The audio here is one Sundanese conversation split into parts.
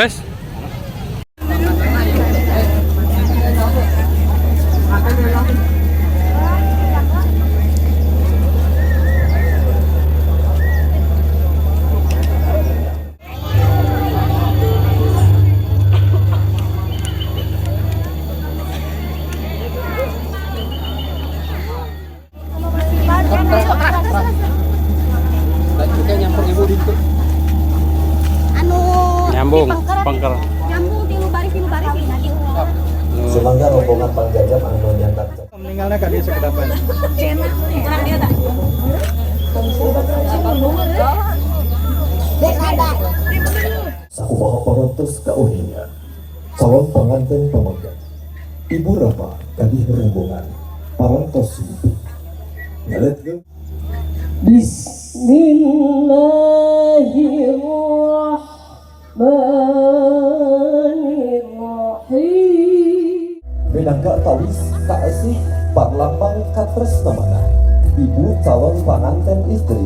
Guys. Anu. Nyambung, di pengker. Nyambung tilu baris, tilu baris ini lagi. Sumangga rombongan pangjajap anu nyandak. Meninggalnya ka dieu sakedapan. Kurang dia tak? Sakumaha parantos kauninga. Calon pengantin pameget. Ibu Rama kadih rombongan parantos sumping. Ngaletkeun. Bismillahirrahmanirrahim. Minangka tawis kaesih parlambang katresnamana. Ibu calon panganten istri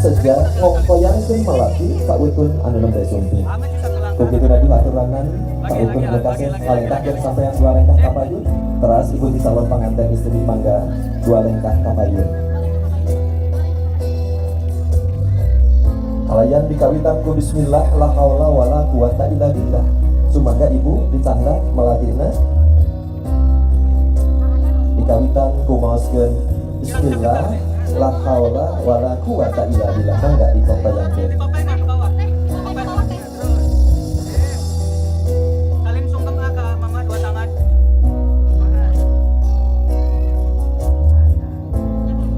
seja ngongkoyangkeun malaki ka utun anu nembe sumping. Begitu tadi aturanan ka utun lekasih ngalengkahkeun sampeyan dua lengkah kapayun, teras ibu di calon panganten istri mangga dua lengkah kapayun. Kalayan dikawitan ku bismillah, la haula wala quwata illa billah. Sumangga ibu dicandak malatina dikawitan ku maoskeun bismillah, la haula wala quwata illa billah. Mangga dikongkoyangkeun. Salim sungkem ka mama dua tangan.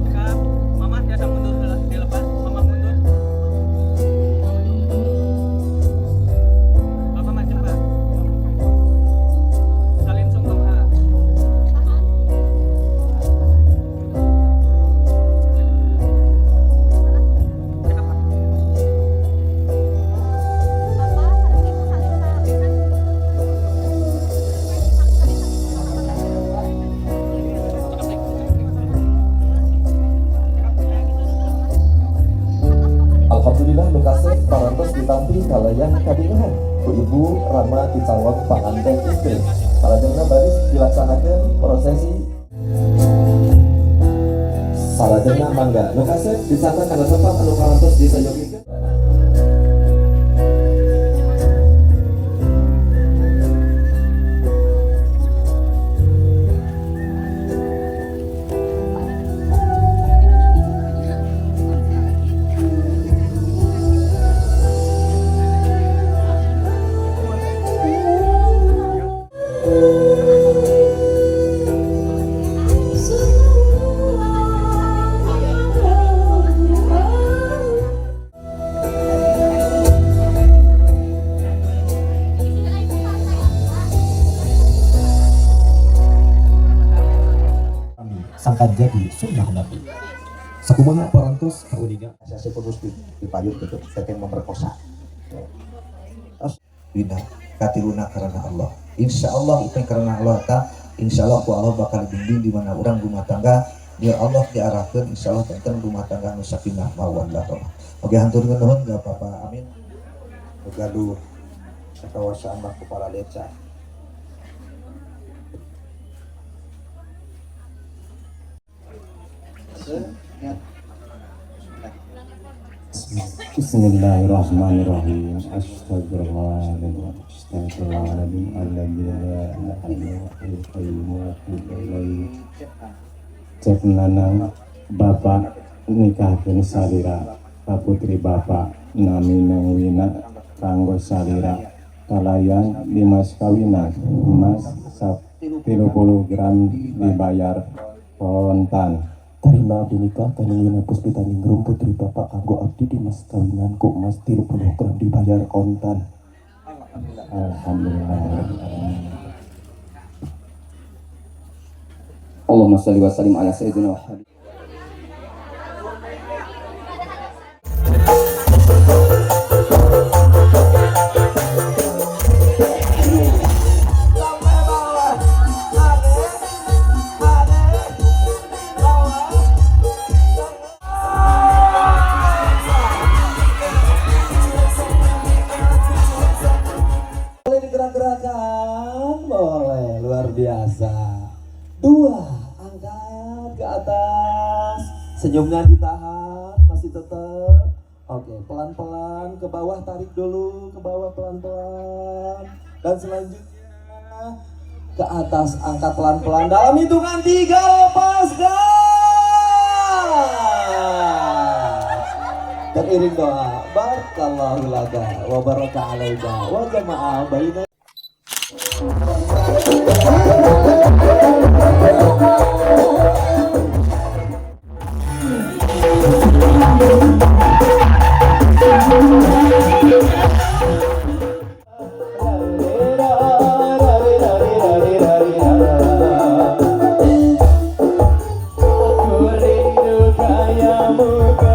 Cekap, mama biasa mundur dilepas, mama mundur. Bapak maju, Pak. Salim sungkem A. Cekap, Pak. Bapak, sareng ibu salim Pak. Alhamdulillah, lokasi parantos ditampi kalayan kabingahan ku ibu rama ti calon panganten istri. Salajengna baris dilaksanakan prosesi. Salajengna mangga lokasi dicandak kana tempat anu parantos disayogikeun. Sangkan jadi sunnah Nabi. Sakumaha parantos kauninga. Saya khusus di payun gitu, saya yang memperkosa. Terus bina katiluna karena Allah. Insya Allah upaya karena Allah ta, insya Allah ku Allah bakal bimbing di mana orang rumah tangga ya Allah diarahkan, insya Allah tentang rumah tangga nu sakinah mawaddah warahmah. Oke, hatur nuhun, gak apa-apa, amin. Gaduh kawasan mah kepala desa. Bismillahirrahmanirrahim. Astagfirullahaladzim. Astagfirullahaladzim. Alladzi la ilaha illa huwal qayyum wa atubu ilaih. Cek Nanang, bapak nikahkeun salira ka putri bapak nami Neng Wina kanggo salira kalayan dimas kawinan emas 30 gram dibayar kontan. Tarima abdi nikah ka Neng Wina Puspita Ningrum, putri bapak, kanggo abdi dimas kawinan ku emas 30 gram dibayar kontan. Alhamdulillah. Allahumma salli wa sallim ala sayyidina wa habib. biasa. 2, angkat ke atas. Senyumnya ditahan, masih tetap. Oke, pelan-pelan ke bawah, tarik dulu ke bawah pelan-pelan. Dan selanjutnya ke atas, angkat pelan-pelan. Dalam hitungan 3, lepaskan. Teriring doa, barakallahu laka wa baraka alaika wa jama'a baina. Ku rindu gayamu.